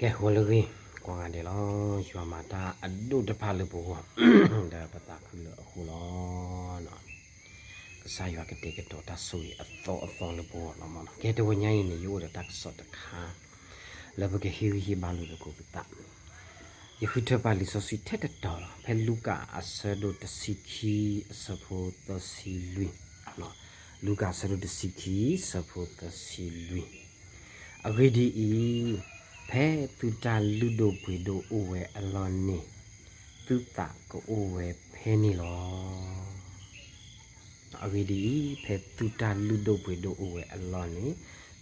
ကဲ ဂီၤလၢအဂ့ၤ ကိးဂၤဒဲးလီၤ. ယွၤမၤတၢ်အဒိၣ်တဖၣ်လၢပဂီၢ် ဒီးပသးခုလၢအဃိလီၤ. ကစၢ်ယွၤကတဲာ်ကတီၤတၢ်ဆိၣ်ဂ့ၤအသီအသီလၢပဂီၢ်လီၤမးနီၤ. ကဲ တဝီညါအံၤန့ၣ် ယအိၣ်ဒီးတၢ်ကစီၣ်တခါ လၢပကဟ့ၣ်ဂံၢ်ဟ့ၣ်ဘါလိာ်သကိးပသး ယဃုထၢပာ်လံာ်စီဆှံထဲတတီၤလီၤ. ဖဲလူၤကၣ်အဆၢဒိၣ်တဆံခံ အဆၢဖိသၢဆံလွံၢ်, လူၤကၣ်အဆၢဒိၣ်တဆံခံ အဆၢဖိသၢဆံလွံၢ်. အဂ့ၢ်ဒ်အံၤ, ဖဲသုတၢ်လုၢ်ဒိၣ်ပှ့ၤဒိၣ်အိၣ်ဝဲအလီၢ်န့ၣ်, သုသးကအိၣ်ဝဲဖဲန့ၣ်လီၤ. အဂ့ၢ်ဒ်အံၤ, ဖဲသုတၢ်လုၢ်ဒိၣ်ပှ့ၤဒိၣ်အိၣ်ဝဲအလီၢ်န့ၣ်,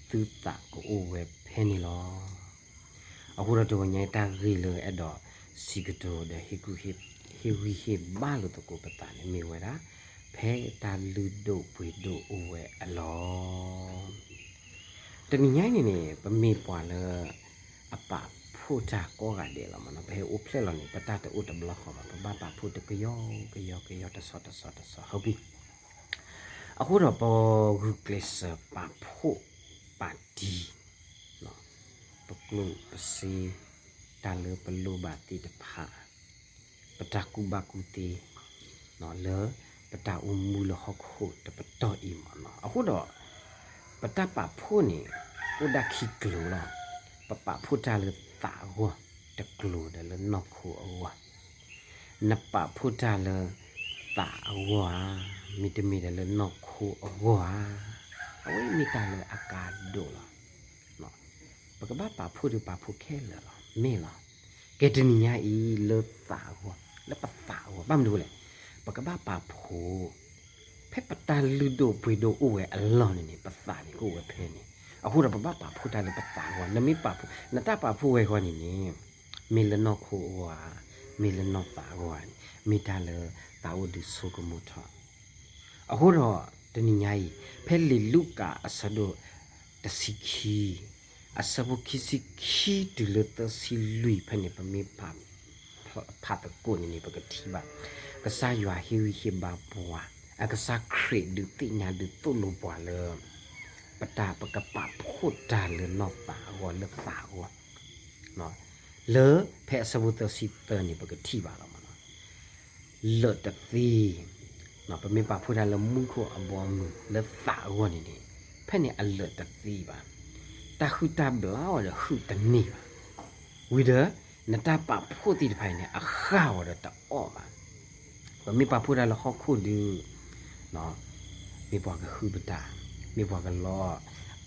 သုသးကအိၣ်ဝဲဖဲန့ၣ်လီၤ. အဃိဒီးတဝီညါအံၤတၢ်ဂ့ၢ်လၢအဲၣ်ဒိးစံးကတိၤဒီး ဟ့ၣ်ဂံၢ်ဟ့ၣ်ဘါလိာ်သကိးပသးန့ၣ် မ့ၢ်ဝဲဒၣ် ဖဲတၢ်လုၢ်ဒိၣ်ပှ့ၤဒိၣ်အိၣ်ဝဲအလီၢ်. တနံၤညါအံၤန့ၣ်န့ၣ် ပမ့ၢ်ပှၤလၢ အပာ်ဖှိၣ်တၢ်ကိးဂၤဒဲးလီၤမးနီၤ. ပဟဲအိၣ်ဖျဲၣ်လီၤန့ၣ် ပတၢ်တအိၣ်တဘျီဃီဘၣ်, ပဘၣ်ပာ်ဖှိၣ်တကယီကယီကယီ တဆီတဆီတဆီ ဟုတ်ပြီ. အဃိဒီးပဂုာ်ကျဲးစၢးပာ်ဖှိၣ်ပာ်တံၢ် ပကျိၣ်ပစ့ တၢ်လၢပလိၣ်ဘၣ်သ့ၣ်တဖၣ်, ပတၢ်ကူၣ်ဘၣ်ကူၣ်သ့ လၢပတၢ်အိၣ်မူလၢဟီၣ်ခိၣ်တပတီၢ်အံၤမးနီၤ. အဃိဒီး ပတၢ်ပာ်ဖှိၣ်န့ၣ် အိၣ်ဒၣ်ခံကျိၤလီၤ. ပပာ်ဖှိၣ်တၢ်လၢသးအဂီၢ်တကျိၤဒီးလၢနီၢ်ခိအဂီၢ် နပာ်ဖှိၣ်တၢ်လၢသးအဂီၢ်ဧါ, မ့တမ့ၢ်ဒီးလၢနီၢ်ခိအဂီၢ်ဧါ, အဝဲမ့ၢ်တၢ်လၢအကါဒိၣ်လီၤ. ပကဘၣ်ပာ်ဖှိၣ်ဒီးပာ်ဖှိၣ်ခဲလၢာ်လီၤ, မ့ၢ်လီၤ. ကဲတနံၤညါအံၤလၢသးအဂီၢ်, လၢပသးအဂီၢ်, ဘၣ်မနုၤလဲၣ်, ပကဘၣ်ပာ်ဖှိၣ် ဖဲပတၢ်လုၢ်ဒိၣ်ပှ့ၤဒိၣ်အိၣ်ဝဲအလီၢ်န့ၣ်န့ၣ် ပသးန့ၣ်ကအိၣ်ဝဲဖဲန့ၣ်. အဃိဒီးပဘၣ်ပာ်ဖှိၣ်တၢ်လၢပသးအဂီၢ်, နမ့ၢ်ပာ်ဖှိၣ်, နတၢ်ပာ်ဖှိၣ်ဝဲအဂီၢ်န့ၣ်န့ၣ် မ့ၢ်လၢနီၢ်ခိအဂီၢ်ဧါ, မ့ၢ်လၢနီၢ်သးအဂီၢ်ဧါန့ၣ် မ့ၢ်တၢ်လၢသးအိၣ်ဒုးဆိကမိၣ်ထီၣ်. အဃိဒီးတနံၤညါအံၤ ဖဲလံာ်လူၤကၣ်အဆၢဒိၣ်တဆံခံ အဆၢဖိခံဆံခံတုၤလၢသၢဆံလွံၢ်ဖဲန့ၣ် ပမ့ၢ်ဖးသကိးန့ၣ်န့ၣ် ပကထံၣ်ဘၣ် ကစၢ်ယွၤဟ့ၣ်ဂံၢ်ဟ့ၣ်ဘါပှၤ, အကစၢ်ခရံာ်ဒုးသ့ၣ်ညါဒုးသိၣ်လိပှၤလၢ ပတၢ်ပကပာ်ဖှိၣ်တၢ်လၢနီၢ်သးအဂီၢ်လၢသးအဂီၢ် လၢဖဲအဆၢဖိသၢဆံသၢန့ၣ် ပကထံၣ်ဘၣ်လီၤမးနီၤ. လၢာ်တသ့, ပမ့ၢ်ပာ်ဖှိၣ်တၢ်လၢမူခိၣ်အဘီအမုၢ်လၢသးအဂီၢ်န့ၣ်န့ၣ် ဖဲန့ၣ်အလၢာ်တသ့ဘၣ်. တၢ်ဟုၣ်တၢ်ဘျၣ်အီၤဒီးဟုၣ်တန့ၢ်ဘၣ်. ဝံၤဒီး နတၢ်ပာ်ဖှိၣ်သ့ၣ်တဖၣ်အံၤန့ၣ် အဃၢ်အီၤဒီးတအီၣ်ဘၣ်. ပမ့ၢ်ပာ်ဖှိၣ်တၢ်လၢဟီၣ်ခိၣ်ဒုး မ့ၢ်ပှၤကဟုၣ်ပတၢ်, မ့ၢ်ပှၤကလီ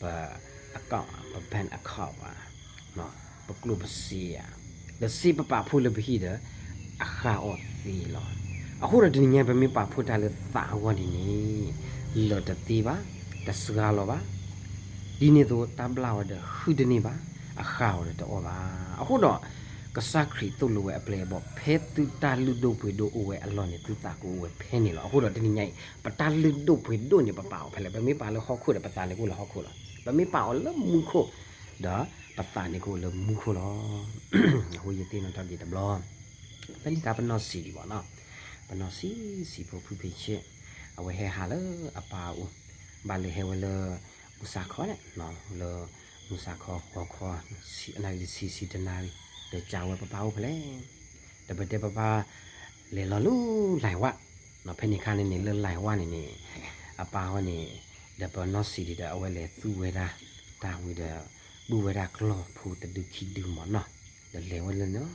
ပ account ပ bank account ဘၣ်, ပကျိၣ်ပစ့ဧါ, လၢစ့ပပာ်ဖှိၣ်လၢပဟံၣ်ဒီး အဃၢ်အီၤသ့လီၤ. အဃိဒီးတနံၤညါ ပမ့ၢ်ပာ်ဖှိၣ်တၢ်လၢသးအဂီၢ်န့ၣ်န့ၣ် လၢာ်တသ့ဘၣ်, တစှၤလီၤဘၣ်. ဒ်န့ၣ်အသိး တၢ်ဘျၣ်ဝဲဒီးဟုၣ်တန့ၢ်ဘၣ်, အဃၢ်ဝဲဒီးတအီၣ်ဘၣ်. အဃိဒီး ကစၢ်ခရံာ်သိၣ်လိဝဲအပျဲၢ်အဘီၣ် ဖဲသုတၢ်လုၢ်ဒိၣ်ပှ့ၤဒိၣ်အိၣ်ဝဲအလီၢ်န့ၣ် သုသးကအိၣ်ဝဲဖဲန့ၣ်လီၤ. အဃိဒီးတနံၤညါအံၤ ပတၢ်လုၢ်ဒိၣ်ပှ့ၤဒိၣ်န့ၣ် ပပာ်အီၤဖဲလဲၣ်. ပမ့ၢ်ပာ်လၢဟီၣ်ခိၣ်ဒီး ပသးန့ၣ်ကအိၣ်လၢဟီၣ်ခိၣ်လီၤ. ပမ့ၢ်ပာ်အီၤလၢမူခိၣ် ဒီးပသးန့ၣ်ကအိၣ်လၢမူခိၣ်လီၤ. အဃိယသ့ၣ်နီၣ်ထီၣ်က့ၤတဘျီ ဖဲန့ၣ်အခါပနီၢ်ဆံးဒံးဘၣ်နီၤ, ပနီၢ်ဆံးဆံးဖိဖုဖ့ဆ့ၣ် အဝဲဟဲဟးလၢအပၢ်အအိၣ်, ဘၣ်လၢဟဲဝဲလၢ မုၢ်ဆါခီန့ၣ်, လၢမုၢ်ဆါခီ ဂီၤခီ နၣ်ရံၣ်တဆံ ဆံတနၣ်ရံၣ်, ဒီးကးဝဲပၢ်ပၢ်အိၣ်ဖဲလဲၣ်. ဒီးပတဲပၢ်ပၢ် လဲၤလီၤလၢလၢၢ်ဝၣ်, ဖဲန့ၣ်အခါန့ၣ်န့ၣ် လၢလၢၢ်ဝၣ်န့ၣ်န့ၣ် အပၢ်ဝဲန့ၣ် ဒီးပနီၢ်ဆံးဒံးဒီး အဝဲလဲၤသူဝဲဒၣ်တၢ်ဝံၤဒီး ဘူၣ်ဝဲဒၣ်ကျီၢ်ဖိတဒုခံဒုမ့ၢ်နီၤ, ဒီးလဲၤဝဲလၢန့ၣ်,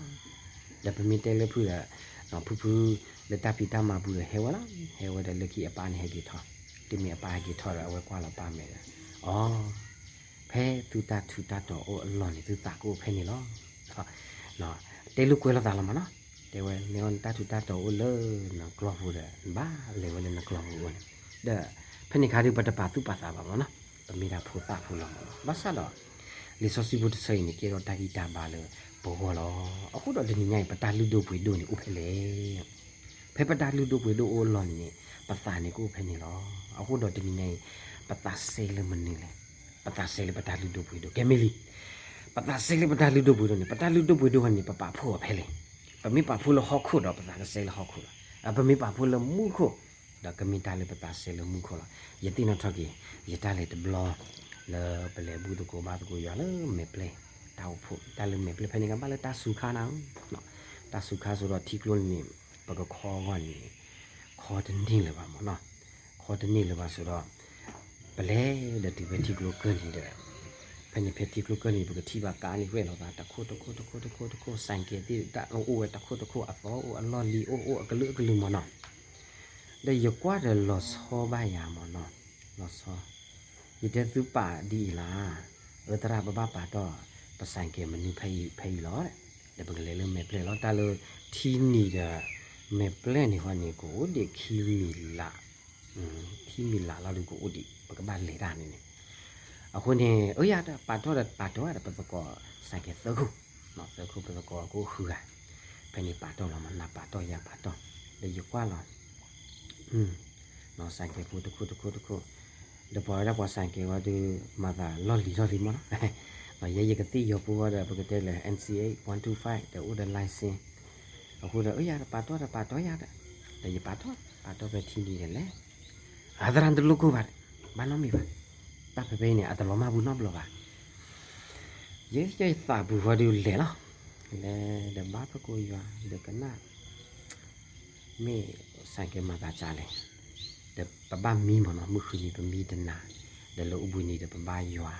ဒီးပမ့ၢ်တဲလၢဖုဒီး ဖုဖု လၢတၢ်ဖံးတၢ်မၤပူၤဒီးဟဲဝဲလီၤ, ဟဲဝဲဒီးလၢခံအပၢ်န့ၣ်ဟဲက့ၤထီၣ်, တုၤမ့ၢ်အပၢ်ဟဲက့ၤထီၣ်ဒီး အဝဲကွၢ်လီၤပၢ်မဲာ်ဒီး, အိ, ဖဲသုတၢ်ထူးတၢ်တီၤအိၣ်အလီၢ်န့ၣ် သုသးကအိၣ်ဖဲန့ၣ်လီၤ. တဲလိာ်ကွဲလိာ်သးလီၤမးနီၤ, တဲဝဲမ့ၢ်အီၤနတၢ်ထူးတၢ်တီၤအိၣ်လၢနကျီၢ်ဖိဒီး နဘၣ်လဲၤဝဲလၢနကျီၢ်ဖိအအိၣ်န့ၣ်, ဒီးဖဲန့ၣ်အခါဒုး ပတပာ်သူၣ်ပာ်သးဘၣ်မးနီၤ, ပမ့ၢ်ဒၣ်ဖိသၣ်ဖိလီၤမးနီၤ. ဘၣ်ဆၣ်ဒီး လံာ်စီဆှံဖိတဆၢအံၤန့ၣ် ကဲထီၣ်တၢ်ဂံၢ်တၢ်ဘါလၢပဂီၢ်လီၤ. အဃိဒီးတနံၤညါအံၤ ပတၢ်လုၢ်ဒိၣ်ပှ့ၤဒိၣ်န့ၣ်အိၣ်ဖဲလဲၣ်. ဖဲပတၢ်လုၢ်ဒိၣ်ပှ့ၤဒိၣ်အိၣ်အလီၢ်န့ၣ်န့ၣ် ပသးန့ၣ်ကအိၣ်ဖဲန့ၣ်လီၤ. အဃိဒီးတနံၤညါအံၤ ပသးစဲလၢမနုၤလဲၣ်. ပသးစဲလၢပတၢ်လုၢ်ဒိၣ်ပှ့ၤဒိၣ် ကဲမ့ၢ်လံ. ပသးစဲလၢပတၢ်လုၢ်ဒိၣ်ပှ့ၤဒိၣ်န့ၣ် ပတၢ်လုၢ်ဒိၣ်ပှ့ၤဒိၣ်န့ၣ် ပပာ်ဖှိၣ်အီၤဖဲလဲၣ်. ပမ့ၢ်ပာ်ဖှိၣ်လၢဟီၣ်ခိၣ်ဒီး ပသးကစဲလၢဟီၣ်ခိၣ်လီၤ. ပမ့ၢ်ပာ်ဖှိၣ်လၢမူခိၣ် ဒီးကမ့ၢ်တၢ်လၢပသးစဲလၢမူခိၣ်လီၤ. ယသ့ၣ်နီၣ်ထီၣ်က့ၤ ယတၢ်လဲၤတဘျီ လၢပလဲၤဘူၣ်သကိးဘါသကိးယွၤလၢမဲာ်ပျဲၢ်, တၢ် တၢ်အိၣ်ဖှိၣ် တၢ်လၢမဲာ်ပျဲၢ်ဖဲန့ၣ်ကဘၣ်လၢတၢ်စူၤခါနၤဧၢ, တၢ်စူၤခါဆိဒီးထံကျိန့ၣ်န့ၣ် ပကခီအဂီၢ်န့ၣ် ခီတန့ၢ်လၢၤဘၣ်မ့ၢ်နီၤ, ခီတန့ၢ်လၢၤဘၣ်ဆိဒီး ပလဲၤဒီးတုၤဖဲထံကျိကၢၢ်နံၤဒီး ဖဲန့ၣ်ဖဲထံကျိကၢၢ်နံၤ ပကထံၣ်ဘၣ်ကါန့ၣ် ဝဲၢ်လိာ်သးတခိၣ်တခိၣ်တခိၣ်တခိၣ်တခိၣ် စဲးကဲးသ့ၣ်တၢ်အိၣ်ဝဲတခိၣ်တခိၣ် အသီအိၣ်အလီၢ်လံၤအိၣ်အိၣ်အကလုာ်ကလုာ်မ့ၢ်နီၤ, ဒီးယကွၢ်ဒီးလီၤဆီဘၣ်ယၤမ့ၢ်နီၤ, လီၤဆီ, ယတဲသုပာ်ဒ်အံၤလၢ အၢသရၣ်ပဘၣ်ပာ်တီၢ် ပစဲးကဲးမနုၤဖဲအံၤဖဲအံၤလီၤ, ဒီးပကလဲၤလၢမဲာ်ပျဲၢ်လီၤ တၢ်လၢထံနံၤဒီး မဲာ်ပျဲၢ်န့ၣ်ဃီန့ၣ် ကအိၣ်ဒံးခံမံၤလး ခံမံၤလးလီၤဒုးကအိၣ်ဒံး ပကဘၣ်လဲၤတၢ်န့ၣ်န့ၣ်, အဃိန့ၣ် အၢယၤဒီးပာ်တီၢ်ဒီးပာ်တီၢ်ဒီးပသကိးစဲးကဲးသၢခိၣ်, သၢခိၣ်ပသကိးကအိၣ်ဃုဂၤ, ဖဲန့ၣ်ပာ်တီၢ်လီၤမ့ၢ် နၤပာ်တီၢ်ယၤပာ်တီၢ်, ဒီးယကွၢ်လီၤ စဲးကဲးဖိတခိၣ်တခိၣ်တခိၣ်, ဒီးပှၤဝဲဒၣ်ပှၤစဲးကဲးဝဲဒုး မၤသးလီၢ်လံၤလီၢ်လံၤမ့ၢ်နီၤ, ယဲယကသ့ၣ်ယီၤဖိဝဲဒီး ပကတဲလၢ NCA one two five ဒီးအိၣ်ဒီး license, အဃိဒီး အၢယၤဒီးပာ်တီၢ်ဒီးပာ်တီၢ်ယၤဒီး, ဒီးယပာ်တီၢ် ပာ်တီၢ်ဖဲထံနံၤဒီးလဲၤ, အသရၣ်တလိၣ်ကိၢ်ဘၣ်, ဘၣ်နီတမံၤဘၣ်, တၢ်ဖဲဖဲအံၤန့ၣ် အတလီၤမၢ်ဘူးနီတဘျီဘၣ်, ယဲယသးပူၤဃီဒုးလဲၤလီၤ, လဲၤဒီးဘါသကိးယွၤ ဒီးကနၣ် မ့ၢ်စဲးကဲးမၤသးကၢ်လဲၣ်, ဒီးပဘၣ်မံမ့ၢ်နီၤ မုၢ်ဃုနံၤပမံတနၤ, ဒီးလၢအိၣ်ဘှံးနံၤဒီးပဘါယွၤ,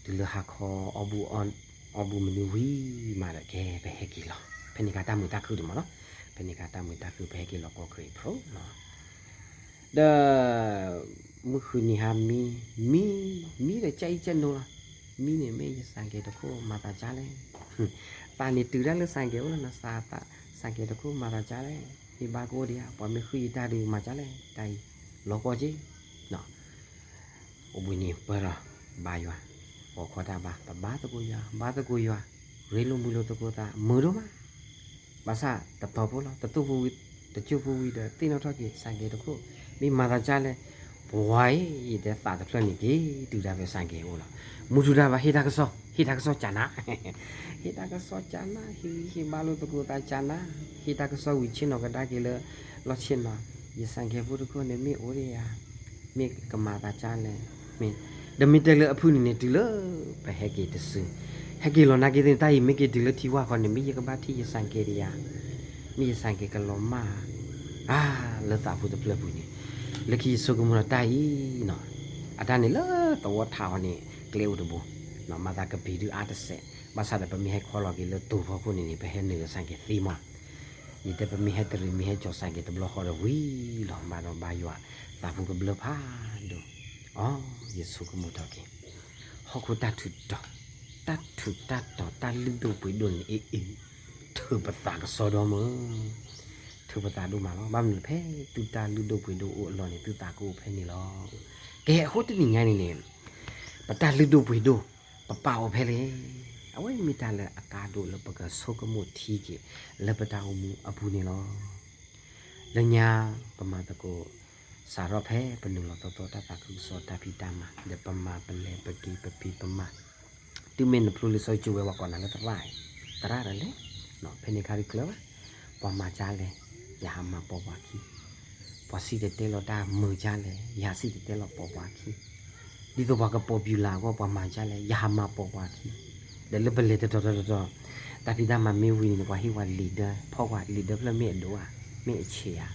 တုၤလၢဟါခီ အီၣ်ဘူၣ်မနုၤဝံၤမးဒီး ကဲပဟဲက့ၤလီၤ, ဖဲန့ၣ်ခါတၢ်မုာ်တၢ်ခုၣ်ဒံးမ့ၢ်နီၤ, ဖဲန့ၣ်ခါတၢ်မုာ်တၢ်ခုၣ် ပဟဲက့ၤလီၤကီၢ်ချ့းဖျိလီၤ ဒီး မုၢ်ဃုနံၤဟါမံ, မံ, မံဒီးကၢအံၣ်ကၢနိလီၤ, မံန့ၣ်မ့ၢ်ယစဲးကဲးတခိၣ်မၤသးကၢ်လဲၣ်, သးန့ၣ်တုၤဒၣ်လၢစဲးကဲးအိၣ်လီၤနီၤ, သးစဲးကဲးတခိၣ်မၤသးကၢ်လဲၣ်, မ့ၢ်ဘါကအိၣ်ဒံးဧါ, ပှၤမ့ၢ်ဃုယတၢ်ဒုးမၤကၢ်လဲၣ်, တၢ်အံၤ လီၤကီၢ်က့ၤ အိၣ်ဘှံးနံၤပၢၢ်ဒီး ဘါယွၤ, ပိာ်ခွါတၢ်ဘါ ပဘါသကိးယွၤ ဘါသကိးယွၤ, ရ့လိာ်မုာ်လိာ်သကိးသး မုာ်ဒိၣ်မး, ဘၣ်ဆၣ်တသီဖိလီၤ တတိၢ်ဖိဝံၤ တကၠိၢ်ဖိဝံၤဒီး သ့ၣ်နီၣ်ထီၣ်က့ၤ စဲးကဲးတခိၣ် မ့ၢ်မၤသးကၢ်လဲၣ်, ပှၤအံၤ ယတဲသးတဖျၢၣ်န့ၣ်က့ၤ တုၤဒၣ်ဖဲစဲးကဲးအိၣ်လီၤ, မူထူတၢ်ဘါ ဟ့ၣ်တၢ်ကစီၣ် ဟ့ၣ်တၢ်ကစီၣ်ကၢ်နၤ ဟ့ၣ်တၢ်ကစီၣ်ကၢ်နၤ ဟ့ၣ်ဂံၢ်ဟ့ၣ်ဘါလိာ်သကိးသးကၢ်နၤ, ဟ့ၣ်တၢ်ကစီၣ်ဝံၤဆ့ၣ်နီၤကဒါက့ၤလၢ လီၢ်ဆ့ၣ်နီၤ, ယစဲးကဲးဖိတခိၣ်န့ၣ်မ့ၢ်အိၣ်ဒံးဧါ, မ့ၢ်ကမၤသးကၢ်လဲၣ်, မ့ၢ်, ဒီးမ့ၢ်တဲလၢအဖုၣ်န့ၣ်န့ၣ် တုၤလၢပဟဲက့ၤတစု, ဟဲက့ၤလီၤနာ်က့သ့ၣ်န့ၣ် တၢ်အံၤမ့ၢ်က့ၤတုၤလၢထံဝၢ်ဃီန့ၣ် မ့ၢ်ယကဘၣ်ထံၣ်ယစဲးကဲးဒံးဧါ, မ့ၢ်ယစဲးကဲးကလီၤမၢ်ဧါ, လၢသးဖိတဖျၢၣ်ပူၤန့ၣ်, လၢခံယဆိကမိၣ်ဒီးတၢ်အံၤနီၤ, အတၢ်န့ၣ်လၢသဝီထးအီၤန့ၣ် ကျဲအိၣ်တဘိ, မၤသးကပံၤဒုးအါတစဲး, ဘၣ်ဆၣ်ဒီးပမ့ၢ်ဟဲခီလီၤက့ၤလၢတိၤဖီခိၣ်န့ၣ်န့ၣ် ပဟဲနုာ်လၢစဲးကဲးသ့မး ယတဲပမ့ၢ်ဟဲတရံးမ့ၢ်ဟဲကၠီၤစဲးကဲးတဘျီဃီဒီးဝံၤလီၤ ဘၣ်ဒီးဘါယွၤ, သးဖိကဘျၢဖးဒိၣ်, အိ ယဆိကမိၣ်ထီၣ်က့ၤ, ဟီၣ်ခိၣ်တၢ်ထူးတီၤ, တၢ်ထူးတၢ်တီၤ တၢ်လုၢ်ဒိၣ်ပှ့ၤဒိၣ်န့ၣ်အံၤအံၤ, ထုးပသးကစီဒီမုၢ်, ထုးပသးဒိၣ်မးလီၤ. ဘၣ်မနုၤလဲၣ် ဖဲသုတၢ်လုၢ်ဒိၣ်ပှ့ၤဒိၣ်အိၣ်အလီၢ်န့ၣ် သုသးကအိၣ်ဖဲန့ၣ်လီၤ. ကဲအဃိတနံၤညါန့ၣ်န့ၣ် ပတၢ်လုၢ်ဒိၣ်ပှ့ၤဒိၣ် ပပာ်အီၤဖဲလဲၣ်. အဝဲမ့ၢ်တၢ်လၢအကါဒိၣ်လၢပကဆိကမိၣ်ထံက့ၤ လၢပတၢ်အိၣ်မူအပူၤန့ၣ်လီၤ. လၢညါပမၤသကိး စးထီၣ်ဖဲပနုာ်လီၤသီသီတၢ်သးခုကစီၣ်တၢ်ဖံးတၢ်မၤ ဒီးပမၤပလဲၤပက့ၤပဖံးပမၤ တုၤမ့ၢ်နဖျိလံာ်စီဆှံကၠိဝဲ ပှၤကိးနၤလၢသရၣ်, သရၣ်ဒီးလဲၤ, ဖဲန့ၣ်ခါဒုးကျၢၤဘၣ်, ပှၤမၤကၢ်လဲၣ်, ယဟးမၤပိာ်ပှၤခံ, ပှၤစံၣ်တဲၤတဲလီၤတၢ်မုာ်ကၢ်လဲၣ်, ယဟးစံၣ်တဲၤတဲလီၤပိာ်ပှၤခံ, ဒ်သိးပှၤကပိာ်ပျုၤလၢအဂီၢ် ပှၤမၤကၢ်လဲၣ်, ယဟးမၤပိာ်ပှၤခံ, ဒီးလၢပလဲၤတတီၤတတီၤတတီၤ, တၢ်ဖံးတၢ်မၤမ့ၢ်ဝံၤန့ၣ် ပှၤဟ့ၣ်ဝဲလံာ်ဒၢ ဖီၣ်ကွၢ် လံာ်ဒၢဖျၢၣ်မ့ၢ်အဒိၣ်ဧါ, မ့ၢ်အဆံးဧါ,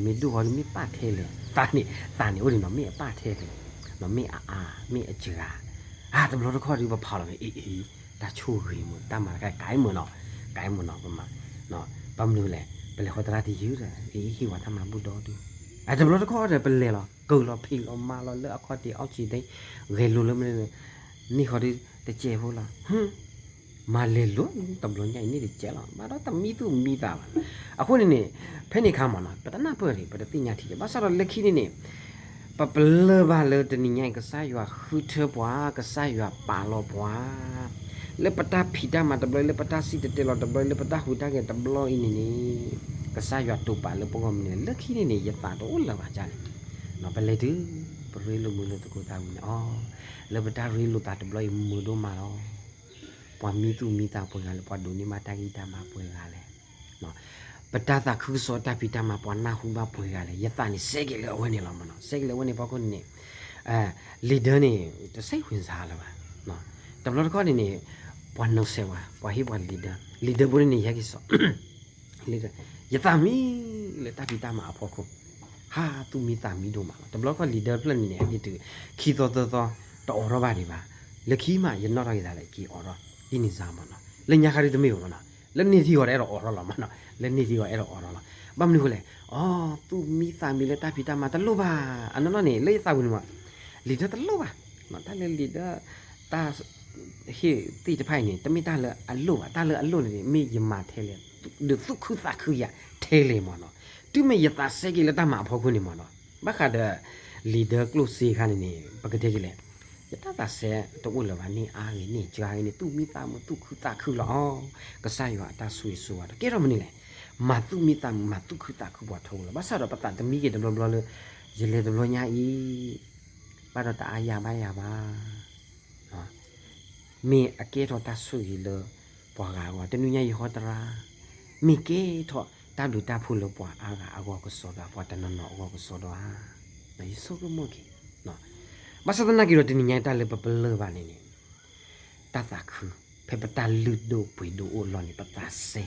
မ့ၢ်ဒိၣ်ဃီဒုးမ့ၢ်ပာ်ထဲလဲၣ်, သးန့ၣ် သးန့ၣ်အိၣ်ဒံးနီၤ မ့ၢ်အပာ်ထဲလဲၣ်, မ့ၢ်အအါ မ့ၢ်အစှၤ, အါ တဘျီတခီၣ်ဒုးပဖးလီၤန့ၣ် အ့ၣ်အ့ၣ် တၢ်ဆိၣ်ဂ့ၤမုာ် တၢ်မၤတခါကဲမုာ်နီၤ, ကဲမုာ်နီၤ ပမၤ, ဘၣ်မနုၤလဲၣ် ပလဲၤဃီသရၣ်တယုၢ်ဒီး အ့ၣ် ဟ့ၣ်ဝဲတၢ်မၤဘူၣ်ဒီဒုး, တဘျီတခီၣ်ဒီးပလဲၤလီၤ ကၢၤလီၤဖံးလီၤမၤလီၤလၢအခီၣ်ထံးအီၣ်ဆံးသ့, ဂဲၤလိာ်လၢမနုၤ, န့ၢ်ဃီဒုးတစဲးဖိလီၤ မၤလဲၤလိၤ တဘျီညါအံၤန့ၣ်တကဲလီၤ ဘၣ်ဒီးတမံသူၣ်မံသးဘၣ်. အဃိန့ၣ်န့ၣ် ဖဲန့ၣ်အခါမ့ၢ်နီၤ ပတနၢ်ပၢၢ်န့ၣ် ပတသ့ၣ်ညါထံၣ် ဘၣ်ဆၣ်ဒီးလၢခံန့ၣ်န့ၣ် ပပလၢၢ်ဘၣ်လၢတနံၤညါအံၤ ကစၢ်ယွၤဃုထၢပှၤ ကစၢ်ယွၤပာ်လီၤပှၤ လၢပတၢ်ဖံးတၢ်မၤတဘျီ လၢပတၢ်စံၣ်တဲၤတဲလီၤတဘျီ လၢပတၢ်ဟူးတၢ်ဂဲၤတဘျီအံၤန့ၣ်န့ၣ် ကစၢ်ယွၤတိာ်ပာ်လၢပဂီၢ်မနုၤလဲၣ် လၢခံန့ၣ်န့ၣ် ယသးတအိၣ်လၢၤဘၣ်ဒ်လဲၣ် ပလဲၤတုၤ ပရ့လိာ်မုာ်လိာ်သကိးသးဝံၤန့ၣ် အိ လၢပတၢ်ရ့လိာ်သးတဘျီအံၤမုာ်ဒိၣ်မးလီၤ. ပှၤမံသူၣ်မံသးပှဲၤဂၤလဲၣ် ပှၤဒိးန့ၢ်ဘၣ်တၢ်ဂံၢ်တၢ်ဘါပှဲၤဂၤလဲၣ် ပတၢ်သးခုကစီၣ်တၢ်ဖံးတၢ်မၤပှၤနၢ်ဟူဘၣ်ပှဲၤဂၤလဲၣ် ယသးန့ၣ်စဲက့ၤလၢအဝဲန့ၣ်လီၤမ့ၢ်နီၤ စဲက့ၤလၢအဝဲန့ၣ်ဖီခိၣ်န့ၣ်န့ၣ် လံာ်ဒၢန့ၣ် တစိတ်ဝင်စားလၢၤဘၣ် တဘျီတခီၣ်န့ၣ်န့ၣ် ပှၤနီၣ်စဲးဝဲ ပှၤဟ့ၣ်ပှၤလံာ်ဒၢ, လံာ်ဒၢဖိန့ၣ်န့ၣ် ယဟဲက့ၤစိာ် လံာ်ဒၢ, ယသးမံလၢတၢ်ဖံးတၢ်မၤအဖီခိၣ်, ဟးသူၣ်မံသးမံဒိၣ်မးလီၤ. တဘျီခီၣ် လံာ်ဒၢဖျၢၣ်န့ၣ်န့ၣ် ဟဲက့ၤတုၤ ခံသီသၢသီ တအိးထီၣ်ဘၣ်ဒံးဘၣ်. လၢခံမး ယနီၣ်ထီၣ်က့ၤသးလၢက့ၤအိးထီၣ် ဒ်န့ၣ်စါမးနီၤ. လၢညါခါဒ်တမ့ၢ်ဘၣ်မးနီၤ, လၢန့ၢ်ထံဂီၤတအဲၣ်ဒိးအိးထီၣ်လီၤမးနီၤ, လၢန့ၢ်ထံဂီၤအဲၣ်ဒိးအိးထီၣ်လီၤ. ဘၣ်မနုၤဃိလဲၣ်, အိ သူၣ်မံသးမံလၢတၢ်ဖံးတၢ်မၤတလိၣ်ဘၣ်. အနီၢ်နီၢ်န့ၣ် လၢယသးပူၤန့ၣ်မး လံာ်ဒၢတလိၣ်ဘၣ်. တၢ်လၢလံာ်ဒၢ တၢ် ဟ့ၣ်သ့ၣ်တဖၣ်အံၤန့ၣ် တမ့ၢ်တၢ်လၢအလိၣ်ဘၣ်. တၢ်လၢအလိၣ်န့ၣ်န့ၣ် မ့ၢ်ယမၤထဲလဲၣ်, ဒီးသူၣ်ခုသးခုယၤထဲလဲၣ်မးနီၤ. တုၤမ့ၢ်ယသးစဲက့ၤလၢတၢ်မၤအဖီခိၣ်န့ၣ်မးနီၤ, ဘၣ်ဃးဒီး လံာ်ဒၢကျိၣ်စ့ခါန့ၣ်န့ၣ် ပကတဲက့ၤလဲၣ်, ယတၢ်သးစဲတအိၣ်လၢၤဘၣ်, န့ၢ်အါဂ့ၤ န့ၢ်စှၤဂ့ၤန့ၣ် သူၣ်မံသးမုာ်သူၣ်ခုသးခုလီၤ. ကစၢ်ယွၤအတၢ်ဆိၣ်ဂ့ၤဆိၣ်ဝါဒီး ကဲထီၣ်မနုၤလဲၣ်, မၤသူၣ်မံသးမုာ် မၤသူၣ်ခုသးခုပှၤထီဘိလီၤ. ဘၣ်ဆၣ်ဒီးပသးတမံက့ၤတဘျီဘျီလၢ ယလဲၤတဘျီညါအံၤ ဘၣ်ဒီးတအါယၤဘၣ်ယၤဘၣ် မ့ၢ်အကဲထီၣ်တၢ်ဆိၣ်ဂ့ၤလၢပှၤဂၤအဂီၢ်, တနံၤညါယဟီတရါ, မ့ၢ်ကဲထီၣ်တၢ်ဘျုးတၢ်ဖှိၣ်လၢပှၤအါဂၤအဂီၢ်ကစီဒီ, ပှၤတနီၤနီၤအဂီၢ်ကစီဒီဧါ. ယဆိကမိၣ်က့ၤ, ဘၣ်ဆၣ်သနာ်က့ဒီး တနံၤညါတၢ်လၢပပလၢၢ်ဘၣ်န့ၣ်န့ၣ် တၢ်သးခု, ဖဲပတၢ်လုၢ်ဒိၣ်ပှ့ၤဒိၣ်အိၣ်အလီၢ်န့ၣ် ပသးစဲ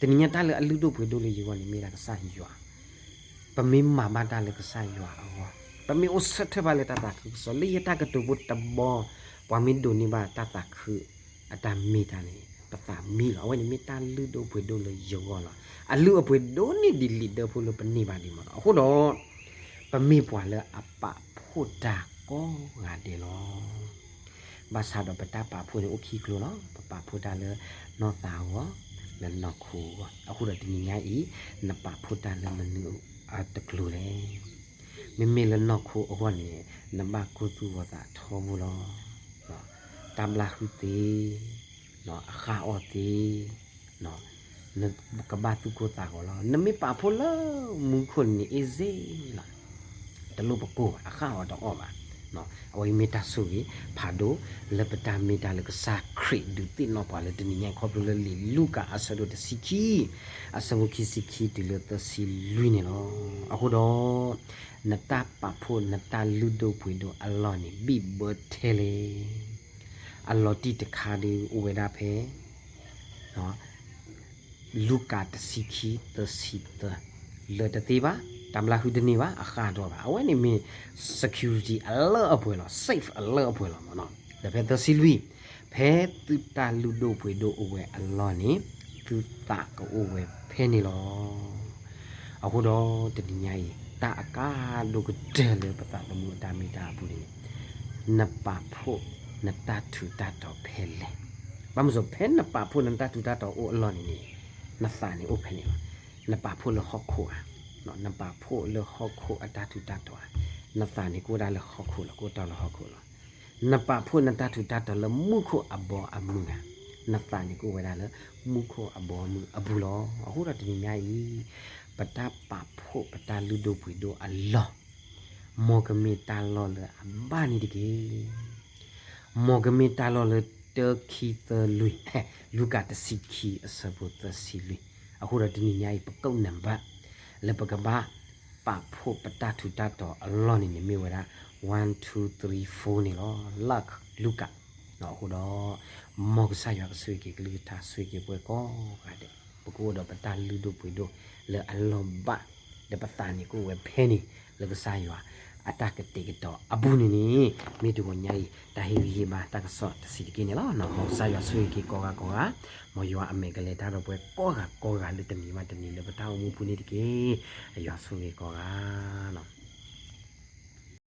တနံၤညါတၢ်လၢအလုၢ်ဒိၣ်ပှ့ၤဒိၣ်လၢယဂီၢ်န့ၣ် မ့ၢ်ဒၣ်ကစၢ်ယွၤ, ပမ့ၢ်မၤဘၣ်တၢ်လၢကစၢ်ယွၤအဂီၢ်, ပမ့ၢ်အိၣ်ဆၢထၢၣ်ဘၣ်လၢတၢ်သးခုကစီၣ် လၢယတၢ်ကတိၤဖိတဘီ, ပှၤမ့ၢ်ဒိးန့ၢ်ဘၣ်တၢ်သးခုအတၢ်မ့ၢ်တၢ်န့ၣ် ပသးမံလီၤ. အဝဲန့ၣ်မ့ၢ်တၢ်လုၢ်ဒိၣ်ပှ့ၤဒိၣ်လၢယဂီၢ်လီၤ. အလုၢ်အပှ့ၤဒိၣ်န့ၢ်ဒံးလံာ်ဒၢဖိလၢပန့ၢ်ဘၣ်ဒံးမးလီၤ. အဃိဒီး ပမ့ၢ်ပှၤလၢအပာ်ဖှိၣ်တၢ်ကိးဂၤဒဲးလီၤ. ဘၣ်ဆၣ်ဒီးပတၢ်ပာ်ဖှိၣ်န့ၣ်အိၣ်ခံကျိၤလီၤ. ပပာ်ဖှိၣ်တၢ်လၢနီၢ်သးအဂီၢ်, လၢနီၢ်ခိအဂီၢ်. အဃိဒီးတနံၤညါအံၤ နပာ်ဖှိၣ်တၢ်လၢမနုၤအတကျိၤလဲၣ်. မ့မ့ၢ်လၢနီၢ်ခိအဂီၢ်န့ၣ် နဘၣ်ကိၢ်သူၣ်ဂီၤသးထီဘိလီၤ. တၢ်ဘျါဟုသ့, အဃၢ်အီၣ်သ့, နကဘၣ်သူၣ်ကိၢ်သးဂီၤလီၤ. နမ့ၢ်ပာ်ဖှိၣ်လၢမူခိၣ်န့ၣ် easy လီၤ. တလိၣ်ပကိၢ်ဘၣ်, အဃၢ်အီၣ်တအီၣ်ဘၣ်. အဝဲအံၤမ့ၢ်တၢ်ဆိၣ်ဂ့ၤဖးဒိၣ် လၢပတၢ်မ့ၢ်တၢ်လၢကစၢ်ခရံာ်ဒုးသ့ၣ်နီၣ်ပှၤလၢတနံၤညါ ခီဖျိလၢလံာ်လူၤကၣ်အဆၢဒိၣ်တဆံခံ, အဆၢဖိခံဆံခံတုၤလၢသၢဆံလွံၢ်န့ၣ်လီၤ. အဃိဒီး နတၢ်ပာ်ဖှိၣ်နတၢ်လုၢ်ဒိၣ်ပှ့ၤဒိၣ်အလီၢ်န့ၣ် ဘံၣ်ဘၢထဲလဲၣ်. အလီၤတံၢ်တခါဒုးအိၣ်ဝဲဒၣ်ဖဲ လူၤကၣ်တဆံခံ သၢဆံသၢ, လၢာ်တသ့ဘၣ်, တၢ်ဘျါဟုတန့ၢ်ဘၣ်, အဃၢ်တအီၣ်ဘၣ်. အဝဲန့ၣ်မ့ၢ် security အလၢအပှဲၤလီၤ, safe အလၢအပှဲၤလီၤမးနီၤ. ဒီးဖဲသၢဆံလွံၢ်, ဖဲသုတၢ်လုၢ်ဒိၣ်ပှ့ၤဒိၣ်အိၣ်ဝဲအလီၢ်န့ၣ် သုသးကအိၣ်ဝဲဖဲန့ၣ်လီၤ. အဃိဒီးတနံၤညါအံၤ တၢ်အကါဒိၣ်ကတၢၢ်လၢပသးသမူအတၢ်မ့ၢ်တၢ်အပူၤန့ၣ် နပာ်ဖှိၣ်နတၢ်ထူးတၢ်တီၤဖဲလဲၣ်. ဘၣ်မနုၤအဃိ ဖဲနပာ်ဖှိၣ်နတၢ်ထူးတၢ်တီၤအိၣ်အလီၢ်န့ၣ်န့ၣ် နသးန့ၣ်အိၣ်ဖဲန့ၣ်လီၤ. နပာ်ဖှိၣ်လၢဟီၣ်ခိၣ်ဧါ, နပာ်ဖှိၣ်လၢဟီၣ်ခိၣ်အတၢ်ထူးတၢ်တီၤဧါ, နသးန့ၣ်ကအိၣ်ဝဲဒၣ်လၢဟီၣ်ခိၣ်လီၤ, ကအိၣ်တီၢ်လၢဟီၣ်ခိၣ်လီၤ. နပာ်ဖှိၣ်နတၢ်ထူးတၢ်တီၤလၢမူခိၣ်အဘီအမုၢ်ဧါ, နသးန့ၣ်ကအိၣ်ဝဲဒၣ်လၢမူခိၣ်အဘီအမုၢ်အပူၤလီၤ. အဃိဒီးတနံၤညါအံၤ ပတၢ်ပာ်ဖှိၣ်ပတၢ်လုၢ်ဒိၣ်ပှ့ၤဒိၣ်အလီၢ် မ်ကမ့ၢ်တၢ်လီၢ်လၢအဘၣ်န့ၣ်တက့ၢ်. မ်ကမ့ၢ်တၢ်လီၢ်လၢတၢခံသၢလွံၢ်, လူၤကၣ်တဆံခံအဆၢဖိသၢဆံလွံၢ်. အဃိဒီးတနံၤညါအံၤ ပကိးနံပါတ် လၢပကဘၣ်ပာ်ဖှိၣ်ပတၢ်ထူးတၢ်တီၤအလီၢ်န့ၣ်န့ၣ် မ့ၢ်ဝဲဒၣ် one two three four န့ၣ်လီၤ. Luke လူၤကၣ်. အဃိဒီး မ်ကစၢ်ယွၤကဆိၣ်ဂ့ၤက့ၤကလုၢ်ကထါ ဆိၣ်ဂ့ၤက့ၤပှၤကိးဂၤဒဲး, ပကအိၣ်ဒီးပတၢ်လုၢ်ဒိၣ်ပှ့ၤဒိၣ်လၢအလီၢ်ဘၣ်, ဒီးပသးန့ၣ်ကအိၣ်ဝဲဖဲန့ၣ် လၢကစၢ်ယွၤအတၢ်ကတဲာ်ကတီၤအပူၤန့ၣ်န့ၣ် မ့ၢ်တဂီၤညါအံၤ တၢ်ဟ့ၣ်ဂံၢ်ဟ့ၣ်ဘါတၢ်ကစီၣ်တဆံးတက့ၢ်န့ၣ်လီၤ. မ်ကစၢ်ယွၤဆိၣ်ဂ့ၤက့ၤကိးဂၤကိးဂၤ, မ်ယွၤအမဲာ်ကလဲၤတၢ်ဒီးပှၤကိးဂၤကိးဂၤလၢတနံၤဘၣ်တနံၤလၢပတၢ်အိၣ်မူပူၤန့ၣ်တက့ၢ်. ယွၤဆိၣ်ဂ့ၤကိးဂၤလီၤ.